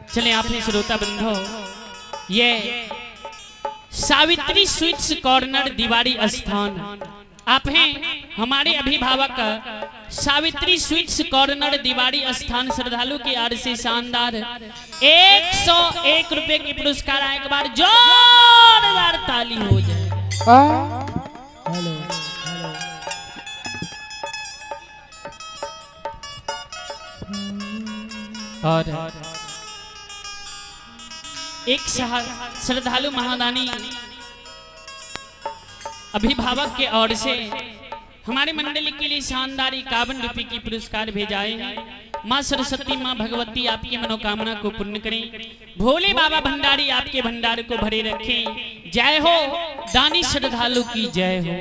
चले आपने श्रोता बंधो, ये सावित्री स्वीट्स कॉर्नर दिवारी स्थान आप हैं हमारे अभिभावक। सावित्री स्वीट्स कॉर्नर दिवारी स्थान श्रद्धालु की आर से शानदार 101 रुपए की पुरस्कार आए। एक बार जोरदार ताली हो जाए। हेलो। और एक श्रद्धालु महादानी अभिभावक के ओर से हमारे मंडली के लिए शानदार 51 रुपए की पुरस्कार भेजाए हैं। माँ सरस्वती माँ भगवती आपकी मनोकामना को पूर्ण करें। भोले बाबा भंडारी आपके भंडार को भरे रखें। जय हो दानी श्रद्धालु की जय हो।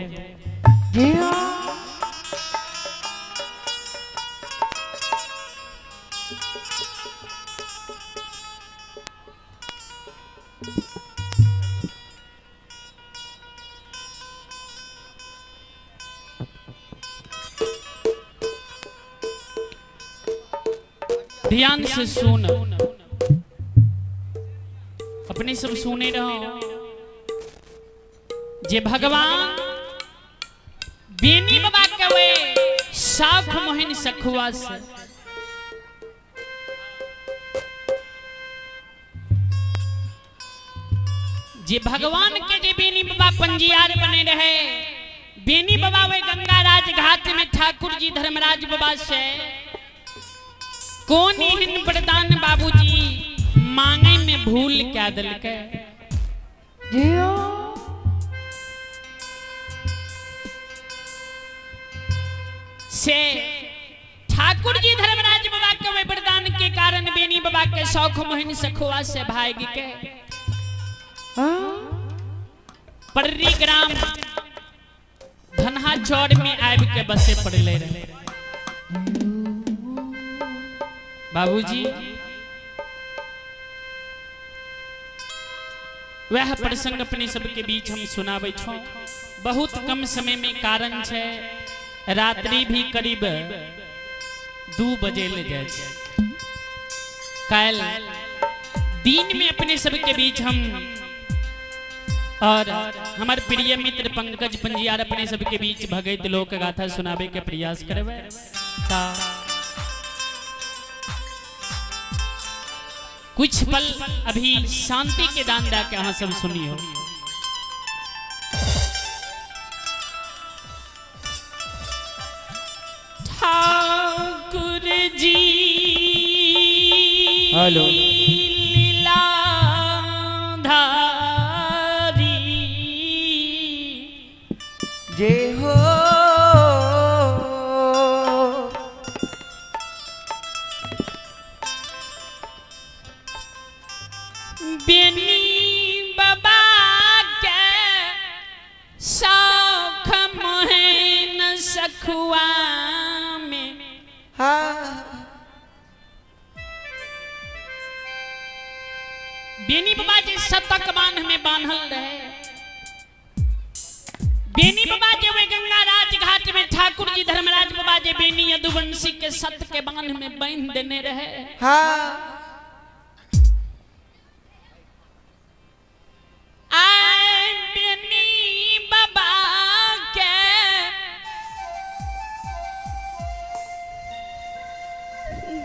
ध्यान से सुन, अपने सब सुने रहो। जे भगवान बेनी बाबा के वे साख मोहिन सखुआ से जे भगवान के जे बेनी बाबा पंजियार बने रहे, बेनी बाबा वे गंगा राज घाट में ठाकुर जी धर्मराज बाबा से कौन एहन वरदान बाबूजी मांगे में भूल क्या दिलके से ठाकुर जी धर्मराज बाबा के वे वरदान के कारण बेनी बाबा के शौख मोहिन सखुआ से भाग के पर्री ग्राम धनहा चौर में आबि के बसे पड़ले रहे। बाबूजी वह प्रसंग अपने सबके बीच हम सुनाबै छो। बहुत कम समय में, कारण छै रात्रि भी करीब 2 बजे ले जाए छै। काल्हि दिन में अपने सबके बीच हम और हमार प्रिय मित्र पंकज पंजियार अपने सबके बीच भगत लोक गाथा सुनावे के प्रयास करवे। ता कुछ पल अभी शांति के दान दा के अहाँ सब सुनियो। ठाकुर जी हेलो। लीला धारी जय हो। बेनी बाबा के शौख मोहन सखुआ में हाँ बेनी बाबा जे शतक बांध में बांधल रहे, बेनी बाबा जे वे गंगा राज घाट में ठाकुर जी धर्मराज बाबा जे बेनी यदुवंशी के सत के बांध में बांध देने रहे। हाँ आए बेनी बाबा के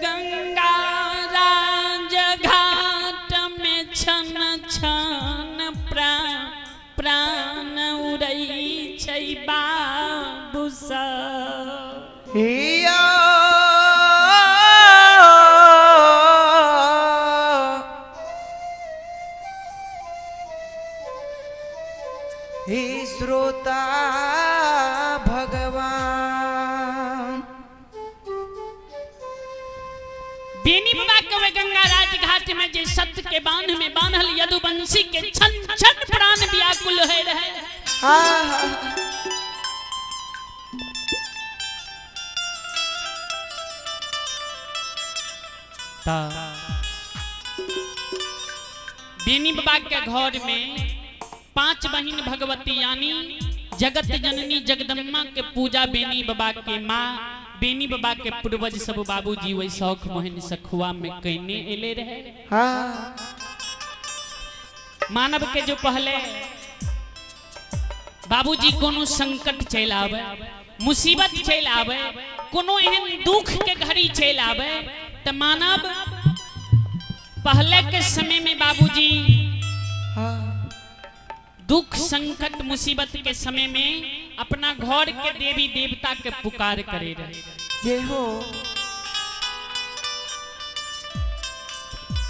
गंगा राज घाट में छन छन प्राण प्राण उड़ै छै बाबू सब। हिया हे श्रोता भगवान। बेनी बाबा के वे गंगा राज घाट में जे सत्य के बांध में बांधल यदुवंशी के छन छन प्राण व्याकुल है रहे। हाँ हाँ बेनी बाबा के घर में 5 बहिन भगवती यानी जगत जननी जगदम्बा के पूजा बेनी बाबा के माँ बेनी बाबा के पूर्वज सब बाबूजी वही शौक मोहिन सखुआ में कहने एले रहे। हाँ। मानव के जो पहले बाबूजी कोनो संकट चल आवे, मुसीबत चल आवे, कोनो एहन दुख के घड़ी चल आवे तो मानव पहले के समय में बाबूजी हाँ। दुख संकट मुसीबत के समय में अपना घर के देवी देवता के पुकार करे रहे। जय हो।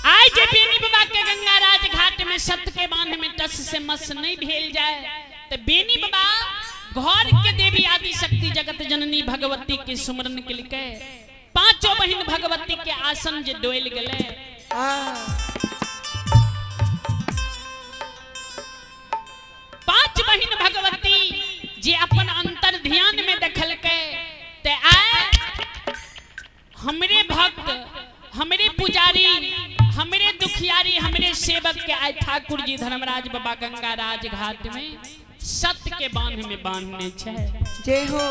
आय जे बेनी बाबा के गंगा राज घाट में सत के बांध में टस से मस नहीं भेल जाए तो बेनी बाबा घर के देवी आदि शक्ति जगत जननी भगवती के सुमरन के लिए पांचों बहन भगवती के आसन जे डोल गले। हाँ। पांच बहन भगवती जे अपन अंतर ध्यान में देखल के ते आए हमरे भक्त, हमरे पुजारी, हमरे दुखियारी, हमरे सेवक के आए ठाकुर जी धर्मराज बाबा गंगा राज घाट में सत के बांध में बांधने छे। जय हो।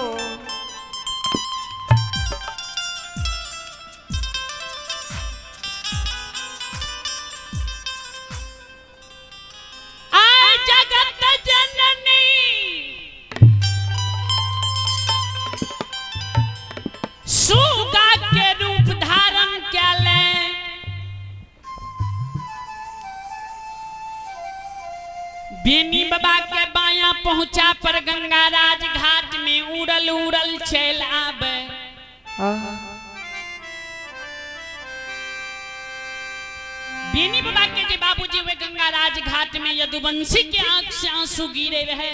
आए जगत जननी सुगा के रूप धारण कैले, बेनी बाबा के बाया पहुंचा पर गंगा राज घाट में उड़ल उड़ल चल आवे। हाँ। बेनी बाबा के जे बाबूजी वे गंगा राज घाट में यदुवंशी के आंख से आंसू गिरे रहे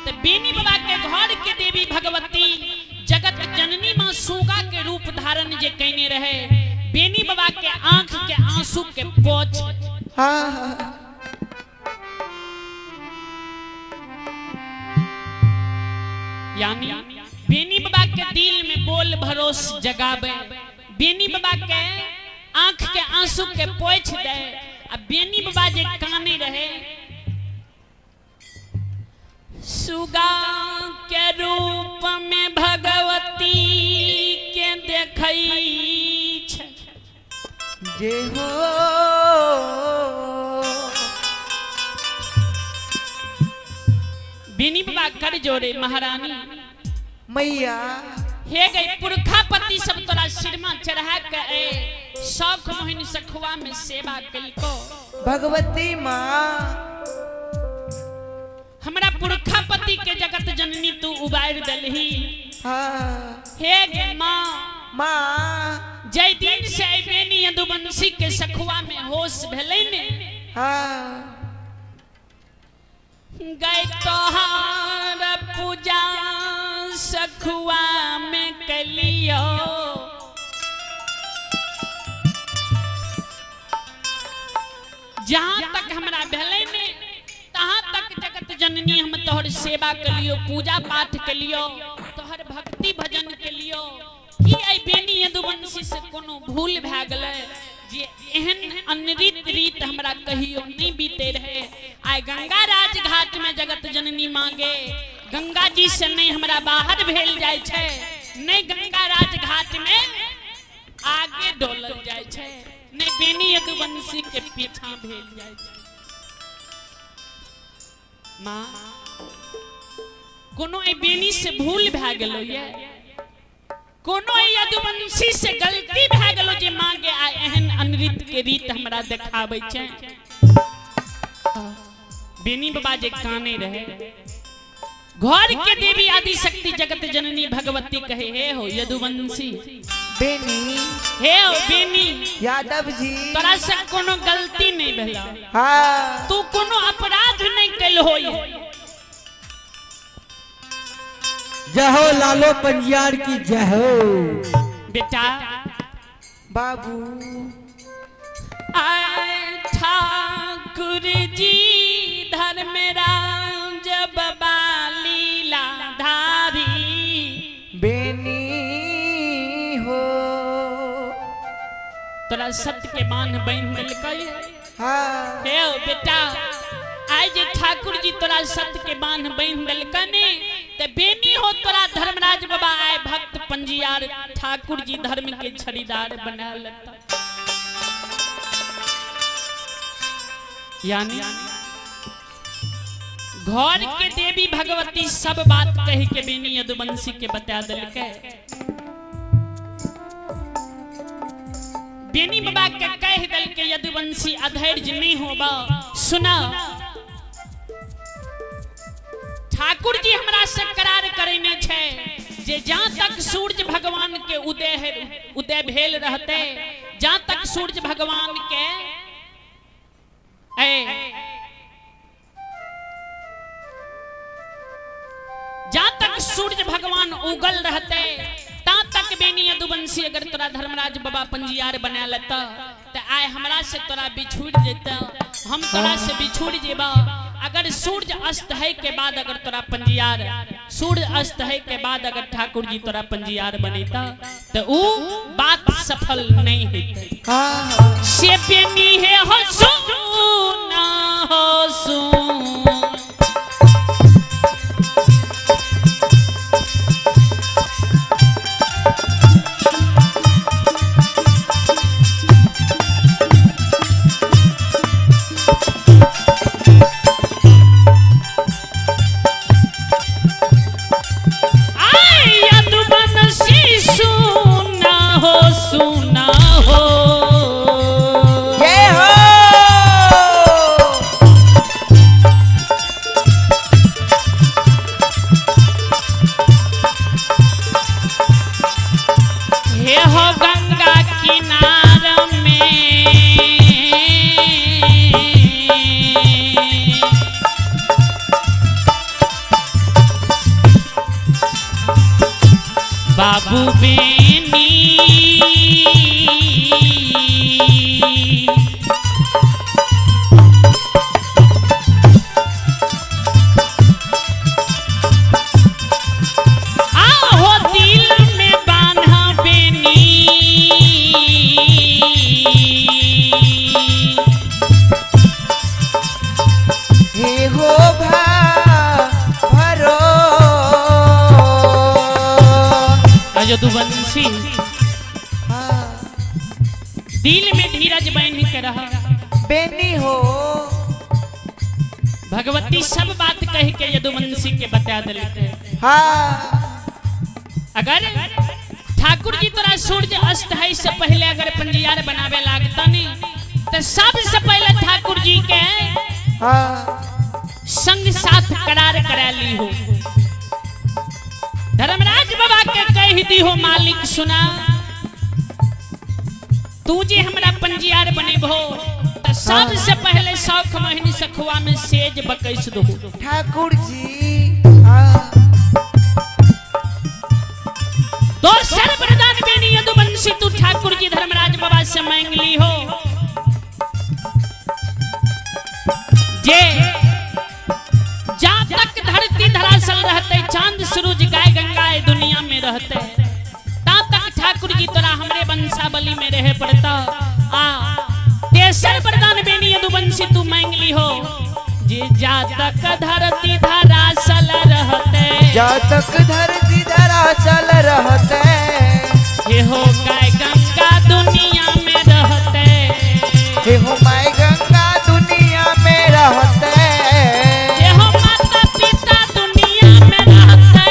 तो बेनी बाबा के घर के देवी भगवती जगत जननी मां सुगा के रूप धारण जे कैने रहे बेनी बाबा के आंख के आंसू के पोछ। हाँ। यानी बेनी बाबा के दिल में बोल भरोस जगावे, बेनी बाबा के आंख के आंसू के पोछ दे। आ बेनी बाबा जे काने रहे सुगा के रूप में भगवती के देखई छे। जय हो। बेनी बाबा कर जोड़े महारानी मैया हे गई पुरखा पति सब तोरा सिरमा चढ़ा के ए शौख मोहिन सखुआ में सेवा कलको। भगवती माँ हमरा पुरखा पति के जगत जननी तू उबार दलही। हाँ। हे गे माँ, माँ जय दिन से बेनी यदुवंशी के सखुआ में होश भेलै ने। हाँ। गए तोहार पूजा सखुआ में कलियो, जहां तक हमरा भेलै ने तहां तक जगत जननी हम तोहर सेवा कलियो, पूजा पाठ कलियो, तोहर भक्ति भजन कलियो। की आई बेनी यदुवंशी से कोनो भूल भए गेलै जे एहन अनरीत रीत हमरा कहियो नहीं बीते रहे। आइ गंगा राज घाट में जगत जननी मांगे गंगा जी से नहीं हमरा बाहर भेल जाय छै, नहीं गंगा राज घाट में आगे डोलल जाय छै, नहीं बेनी यदुवंशी के पीछा भेल जाय छै। माँ कोनो एहि बेनी से भूल भए गेलो ये, कोनो यदुवंशी से गलती भए गेलो जे माँ गे आ एहन अनरीत के रीत हमरा देखाबै छै। बेनी बाबा जे काने रहे घर के देवी आदि शक्ति जगत जननी भगवती कहे हे हो यदुवंशी बेनी, हे हो बेनी यादव जी तोरा से कोनो गलती नहीं भेला, हाँ। तू कोनो अपराध नहीं कैल होई। जय हो लालो पंजियार की जय हो। बेटा बाबू आए ठाकुर जी धर्मराज बाबा लीला धारी बेनी हो। तोरा सत्य के बांध बांध देलकै। हाँ। हे बेटा आइ जे ठाकुर जी तोरा सत्य के बांध बांध देलकनि ते बेनी हो तोरा धर्मराज बाबा आए भक्त पंजियार ठाकुर जी धर्म के छड़ीदार बना लेता। यानी घर के देवी भगवती सब बात कह के बेनी यदुवंशी के बता दिलके। बेनी बाबा के कह दिलके यदुवंशी अधैर्य नहीं होबा, सुना ठाकुर जी हमरा से करार करेने छे जे जहाँ तक सूरज भगवान के उदय भेल रहते, जहाँ तक सूरज भगवान के जहाँ तक सूरज भगवान उगल रहते ता तक बेनी यदुवंशी अगर तोरा धर्मराज बाबा पंजियार बना लेता तो आय हमरा से तोरा बिछुड़ जेता, हम तोरा से बिछुड़ जेबा। अगर सूरज अस्त है के बाद अगर तोरा पंजियार, सूरज अस्त है के बाद अगर ठाकुर जी तोरा पंजियार बनेता तो ऊ बात सफल नहीं होते। से बेनी है हो सुना हो सुन सुना हो जय हो। हे हो गंगा किनार में बाबू बेनी आहो दिल में बान्हा बेनी हे हो भा भरो यदुवंशी हाँ, दिल में धीरज बन के रहा। बेनी हो भगवती सब बात कह के यदुवंशी के बता दिलके। हाँ अगर ठाकुर जी तोरा सूरज अस्त है से पहले अगर पंजियार बनावे लागता नहीं तो सबसे पहले ठाकुर जी के हाँ संग साथ करार करा ली हो। धर्मराज बाबा के कह दी हो मालिक सुना तू जे हमरा पंजियार बनेबो तो सबसे पहले शौख मोहिनी सखुआ में सेज बकैस दो। ठाकुर जी हाँ दोसर वरदान बेनी यदुवंशी तू ठाकुर जी धर्मराज बाबा से मांग ली हो जे जा तक धरती धरासल रहते चांद सूरज गाय गंगा दुनिया में रहते ता तक ठाकुर जी तोरा हमरे वंशावली में रहे पड़ता। आ तेसर वरदान बेनी यदुवंशी तू मांग ली हो जे जा तक धरती धरासल रहते जा तक धरती धरासल रहते हे हो गाय गंगा दुनिया में रहते हे हो my Ganga दुनिया में रहते हे हो माता पिता दुनिया में रहते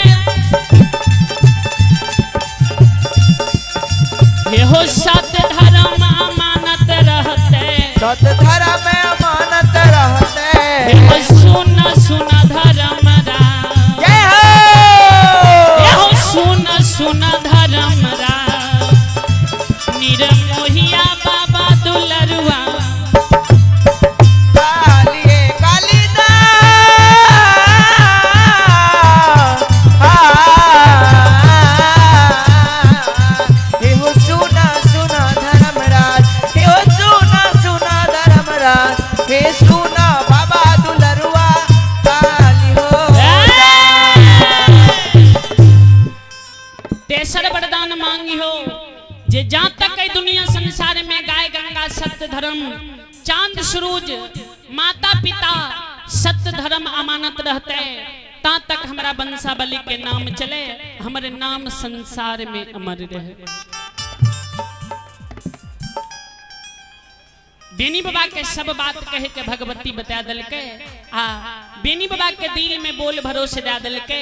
हे हो सत धर्म अमानत रहते सत धर्म अमानत रहते हे हो सुन सुन धर्म राम जय हो हे हो सुन सुन धर्म राम निरमोहिया बाबा दुलरुआ कालिए कालिदा हे हो सुना सुना धर्मराज हे हो सुना सुना धर्मराज हे सुना बाबा दुलरुआ काली हो तेसर वरदान मांगी हो जे जहाँ तक एहि दुनिया संसार में गाय गंगा सत्य धर्म चांद सूरज माता पिता सत्य धर्म अमानत रहते ता तक हमरा वंशावली के नाम चले, हमरे नाम संसार में अमर रहे। बेनी बाबा के सब बात कहे के भगवती बता दलके आ बेनी बाबा के दिल में बोल भरोसे दे दलके।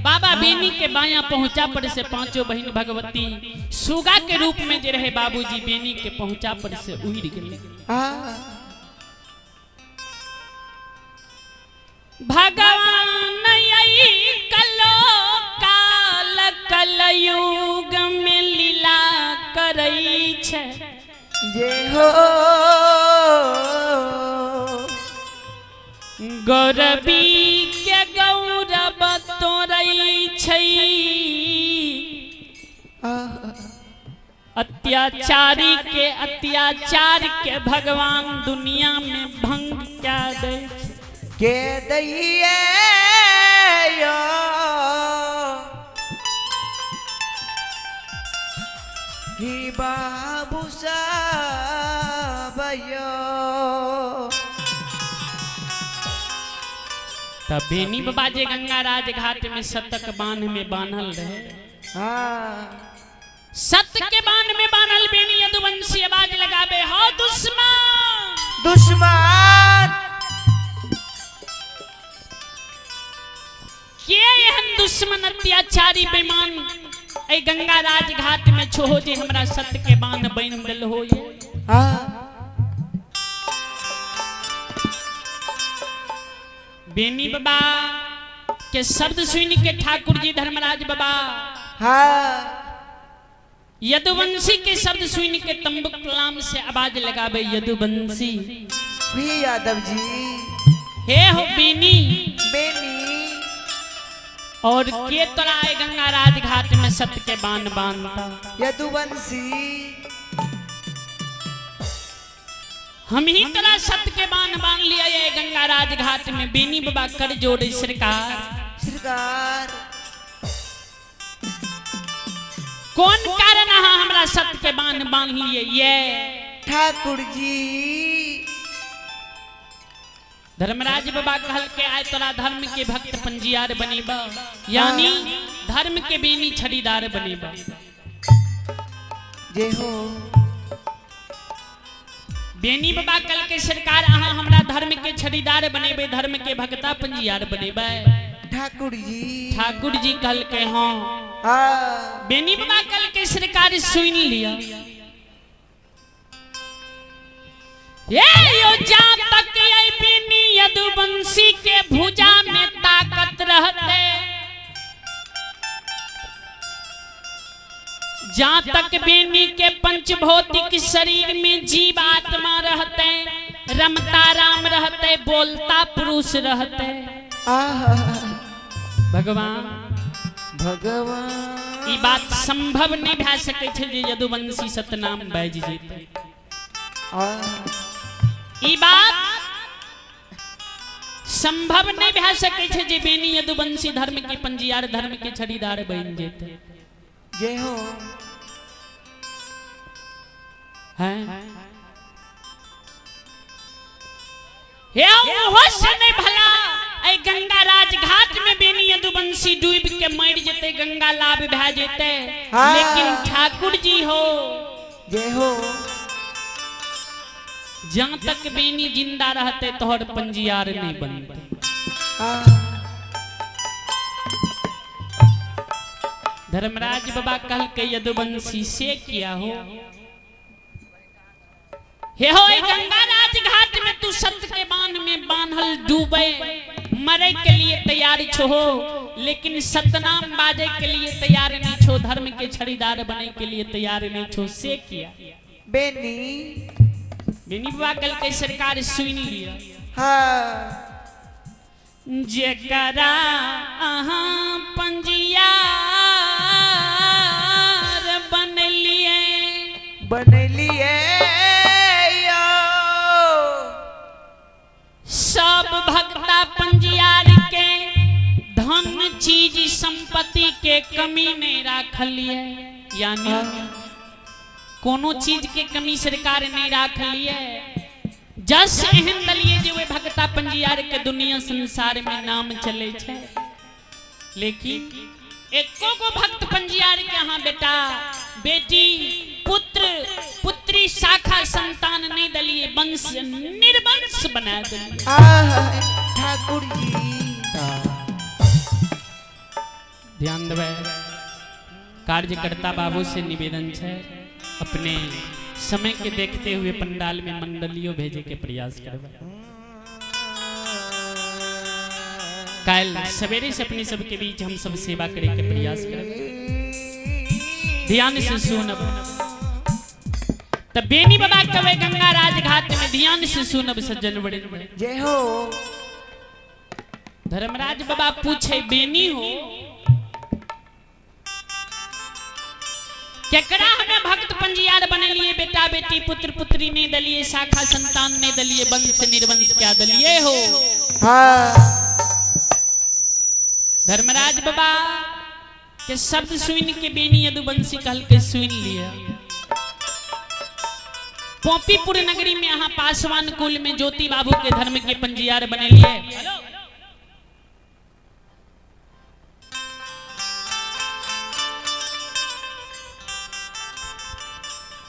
बाबा बेनी के बाया पहुंचा पर से पांचों बहन भगवती सुगा के रूप में जे रहे बाबूजी बेनी के पहुंचा पर से उड़ गए। भगवान आई कलो काल कलयुग में लीला करई छे जे हो गौरवी के गौरव तोरई छै, अत्याचारी के अत्याचार के भगवान दुनिया में भंग क्या दे के दैये यो ही बाबू साहब यो। तब बेनी बाबा जे गंगा राज घाट में शतक बांध में बांधल रहे। हाँ सत के बांध में बांधल बेनी यदुवंशी आवाज लगाबे हो दुश्मन दुश्मन के एहन दुश्मन अत्याचारी बेईमान ए गंगा राज घाट में छो जे हमरा सत के बांध बन दिल हो ये। हाँ बेनी बाबा के शब्द सुन के ठाकुर जी धर्मराज बाबा हाँ यदुवंशी के शब्द सुन के तंबुक कलाम से आवाज लगाबे यदुवंशी भी यादव जी हे हो बेनी बेनी और के तोरा आए गंगा राज घाट में सत के बांध बांधता यदुवंशी हम ही तोरा सत के बांध बांध लिया ये गंगा राज घाट में। बेनी बाबा कर जोड़े सरकार सरकार कौन कारण अहाँ हमरा सत के बांध बांध लिए ये ठाकुर जी धर्मराज बाबा कहल के आए तोरा धर्म के भक्त पंजियार बनेबा, यानी धर्म के बेनी छड़ीदार बनेबा। जे हो बेनी बाबा कल के सरकार अहाँ हमरा धर्म के छड़ीदार बनेबे, धर्म के भक्ता पंजियार बनेबे। ठाकुर जी ठाकुर जी कहल के हाँ। हाँ बेनी बाबा कल के सरकार सुन लिया ये यो जा तक ये बेनी यदुवंशी के भुजा में ताकत रहते, जा तक बेनी के पंचभौतिक शरीर में जीव आत्मा रहते, रमता राम रहते, बोलता पुरुष रहते। आहा भगवान भगवान ई बात संभव नहीं भए सकै छै जे यदुवंशी सतनाम बाजि जेतै। ई बात संभव नहीं भए सकै छै जे बेनी यदुवंशी धर्म के पंजियार धर्म के छड़ीदार बनि जेतै। जय हो हैं हे ओहो से नहीं भला ऐ गंगा राज घाट में बेनी यदुवंशी डूब के मर जेतै, गंगा लाभ भए जेतै। हाँ। लेकिन ठाकुर जी हो जय हो जहाँ तक बेनी जिंदा रहते तोहर पंजियार नहीं बनते। धर्मराज बाबा कल के यदुवंशी से किया हो हे हो गंगा राज घाट में तू सत के बांध में बांधल डूबे मरे के लिए तैयार छो, लेकिन सतनाम बाजे के लिए तैयार नहीं छो, धर्म के छड़ीदार बने के लिए तैयार नहीं छो, से किया बेनी बेनी बाबा कल के सरकार सुन लिया। हाँ जेकरा अहाँ पंजियार बनलिए बनलिए सब भक्ता पंजियार के धन चीज संपत्ति के कमी नहीं राखलिए, यानी कोनो चीज के कमी सरकार नहीं राखलिए। जस एहन दलिए जे वे भक्ता पंजियार के दुनिया संसार में नाम चले छे। लेकिन एको गो भक्त पंजियार के अहाँ बेटा बेटी पुत्र पुत्री शाखा संतान नहीं दलिए, वंश निर्वंश बना दलिए। आहा, ठाकुर जी। ध्यान देबै, कार्यकर्ता बाबू से निवेदन है, अपने समय के देखते हुए पंडाल में मंडलियों भेजे के प्रयास करबै। काल सवेरे से अपने सबके बीच हम सब सेवा करे के प्रयास करब। ध्यान से सुनब तब बेनी बाबा कवे गंगा राजघाट में, ध्यान से सुनब सज्जन बड़े। जय हो। धर्मराज बाबा पूछे, बेनी हो केकरा हमें भक्त पंजियार बनेलिए, बेटा बेटी पुत्र पुत्री नहीं दलिए, शाखा संतान नहीं दलिए, वंश निर्वंश क्या दलिए हो? हाँ। धर्मराज बाबा के शब्द सुन के बेनी यदुवंशी कहल के सुन लिया। पोपीपुर नगरी में अहाँ पासवान कुल में ज्योति बाबू के धर्म के पंजियार बनेलिए।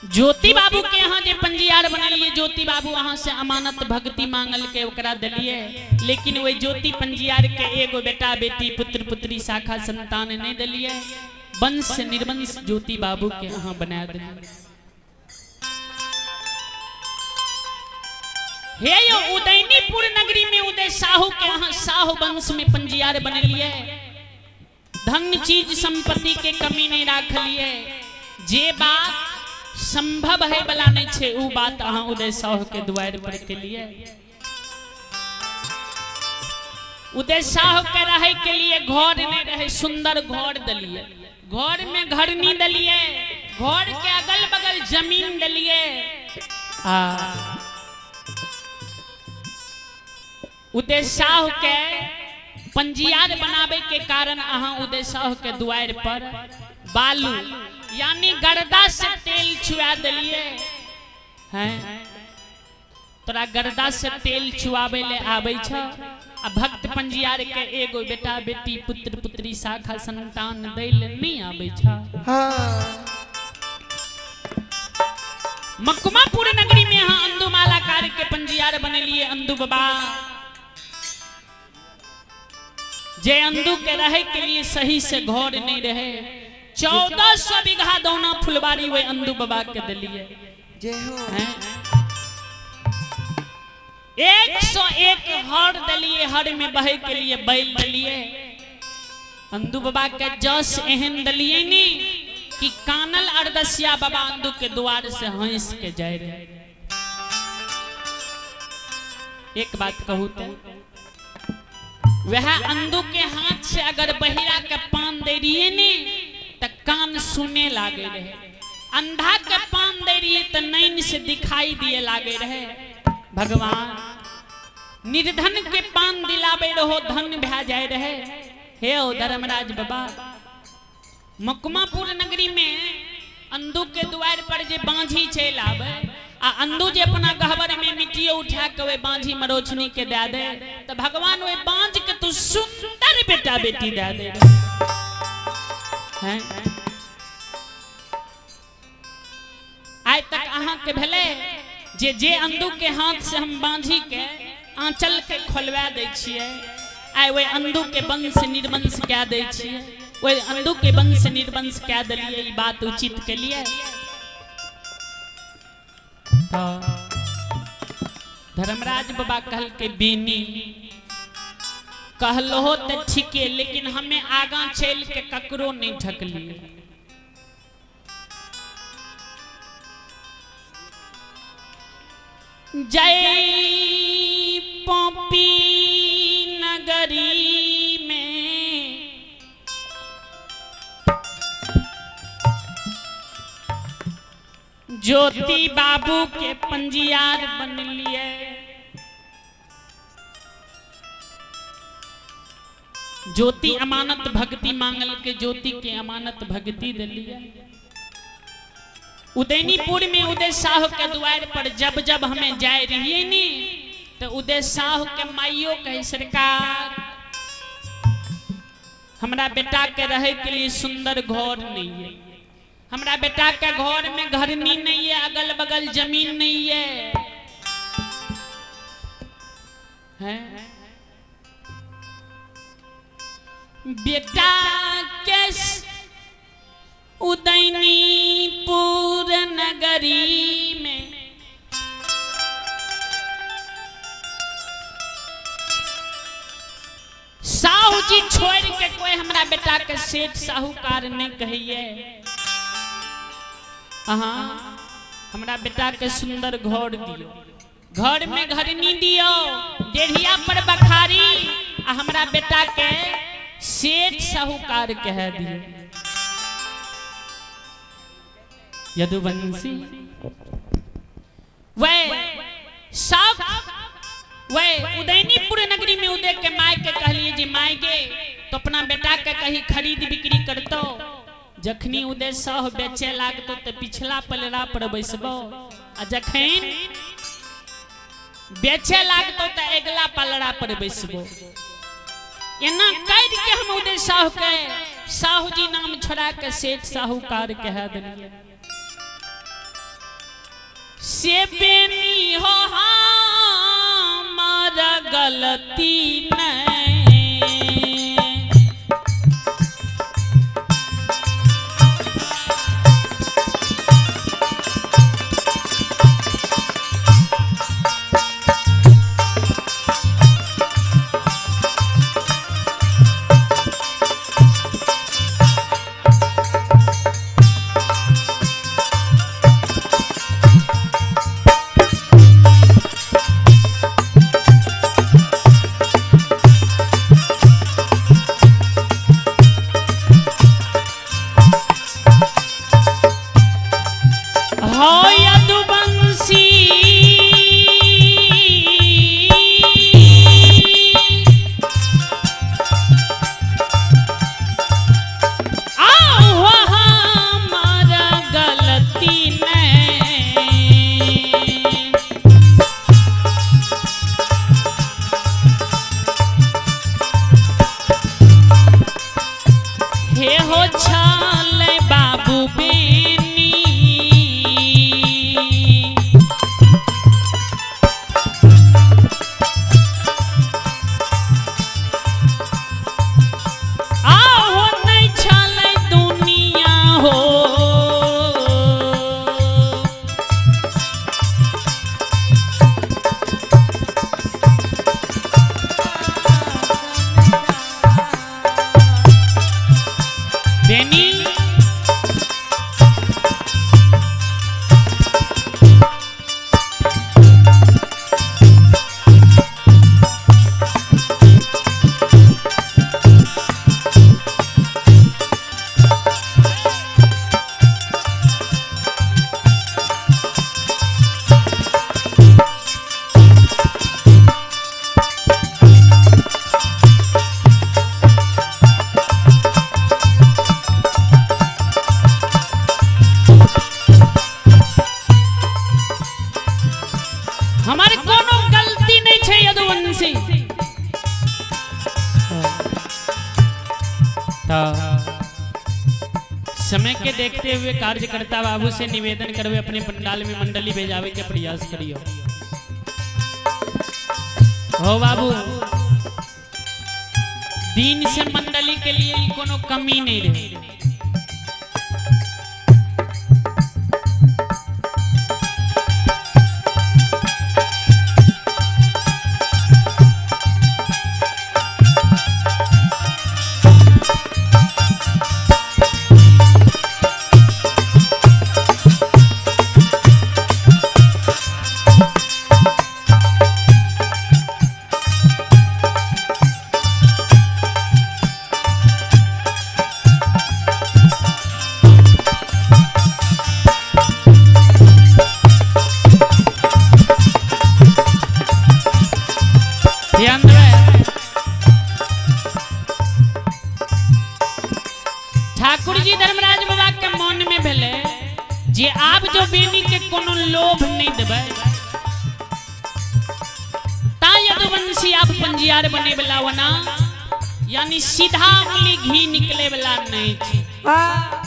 ज्योति बाबू के यहाँ जे पंजियार बनेलिए, ज्योति बाबू अहाँ से अमानत भक्ति मांगल के ओकरा दिलिए, लेकिन वही ज्योति पंजियार के एगो बेटा बेटी पुत्र पुत्री शाखा संतान नहीं दिलिए, वंश निर्वंश ज्योति बाबू के अहाँ बना दिलिए। हे यो उदयनीपुर नगरी में उदय साहू के अहाँ साहू वंश में पंजियार बनेलिए, धन चीज संपत्ति के कमी नहीं राखलिए, जे बात संभव है बला नहीं छे उ बात अहाँ उदय साहू के द्वार पर के लिए। उदय साहू के रहे के लिए घर नहीं रहे, सुंदर घर दलिए, घर में घर नहीं दलिए, घर के अगल बगल जमीन दलिए। आ उदय साहू के पंजियार बनावे के कारण अहाँ उदय साहू के द्वार पर बालू यानी गर्दा से तेल छुआ दिलिए हैं। तोरा गर्दा से तेल छुआवे ले आबै छ आ भक्त पंजियार के एगो बेटा बेटी पुत्र पुत्री शाखा संतान दै ले नहीं आबै छ। हाँ। मकुमापुर नगरी में यहाँ अंदु मालाकार के पंजियार बनेलिए अंदु बाबा, जे अंदु के रहे के लिए सही से घर नहीं रहे, 1400 बीघा दौना फुलवारी वे अंदु बाबा के दिलिए। जय हो। 101 हर दलिए, हर में बहे के लिए बैल दलिए। अंदु बाबा के जस एहन दलिए नी कि कानल अरदसिया बाबा अंदु के द्वार से हंस के जाए रहे। एक बात कहूँ तो वह अंदु के हाथ से अगर बहिरा के पान दे रही नी तो कान सुने लागे रहे, अंधा के पान दे रही तो नैन से दिखाई दिए लागे रहे। भगवान निर्धन के पान दिलावे रहो धन भै जाए रहे। हे ओ धर्मराज बाबा, मकुमापुर नगरी में अंदू के द्वार पर जे बांझी चल आवे आ अंदू जे अपना गहबर में मिट्टियो उठा के वे बांझी मरोछनी के दे दे तो भगवान वे बांझ के तू सुंदर बेटा बेटी दे दे। हैं आइ तक अहाँ के भेले जे जे अंदू के हाथ से हम बांझी के आंचल के खोलवा दै छियै, आइ ओहि अंदू के वंश निर्वंश कए दै छियै, ओहि अंदू के वंश निर्वंश कए देलियै, ई बात उचित के लिए। तो धर्मराज बाबा कहलकै बेनी कहलहो तो ठीके, लेकिन हमें आगा चल के ककरो नहीं ठकलिए। जय पोपी नगरी में ज्योति बाबू के पंजियार बन लिए, ज्योति अमानत भक्ति मांगल के ज्योति के अमानत भक्ति दिलिए। उदयनीपुर में उदय साहू के द्वार पर जब जब हमें जाए रहिए नी तो उदय साहू के माइयो कहे सरकार हमरा बेटा के रहे के लिए सुंदर घर नहीं है, हमरा बेटा के घर में घरनी नहीं है, अगल बगल जमीन नहीं है, हैं? बेटा के उदयनीपुर नगरी में साहू जी छोड़ के कोई हमरा बेटा के सेठ साहूकार नहीं कहिए। अहाँ हमरा बेटा के सुंदर घर दियो, घर में घरनी दियो, डेढ़िया पर बखारी, आ हमरा बेटा के सेठ साहूकार कह दियो। यदुवंशी वह सब वह उदयनीपुर नगरी में उदय के my के कहलिए जे my गे तो अपना बेटा के कहीं खरीद बिक्री करतो, जखनी उदय सह बेचे लागतो तो पिछला पलड़ा पर बैसबो, आ जखन बेचे लागतो तो अगला पलड़ा पर बैसबो। एना कर के हम उदय साहू के साहू जी नाम छोड़ा के सेठ साहूकार कह दिलिए। से बेनी हो हमारा गलती नहीं, हो यदुवंशी आओ हमारा गलती नहीं, हे हो छाल बाबू बेनी, आहो नहीं छाल दुनिया हो, बेनी हमारे कोनो गलती नहीं छे यदुवंशी। तो समय के देखते हुए कार्यकर्ता बाबू से निवेदन करवे अपने पंडाल में मंडली भेजावे के प्रयास करियो। हो बाबू, दिन से मंडली के लिए कोनो कमी नहीं रहे। ध्यान देवे, ठाकुर जी धर्मराज बाबा के मन में भेले जे आप जो बेनी के कोनो लोभ नहीं देबै ता यदुवंशी आप पंजियार बने वाला वना यानी सीधा उंगली घी निकले वाला नहीं छै। हाँ।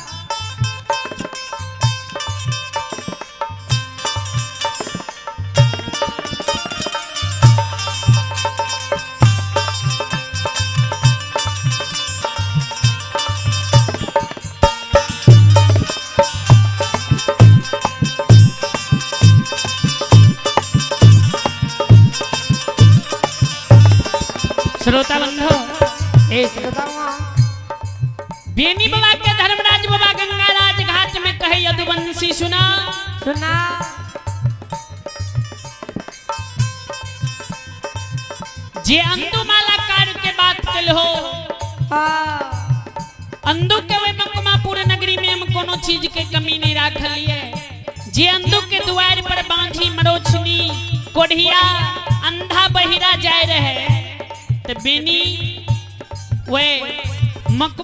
श्रोता बंधु, ए श्रोतावा, बेनी बाबा के धर्मराज बाबा गंगाराज घाट में कहे यदुवंशी सुना सुना। जे अंदु माला कार के बात कल हो, हाँ। अंदु के वे मकमापुर नगरी में हम कोनो चीज के कमी नहीं राखलिए। जे अंदु के द्वार पर बांझी मरोछनी कोढ़िया अंधा बहिरा जाए रहे, तो बेनी वे मक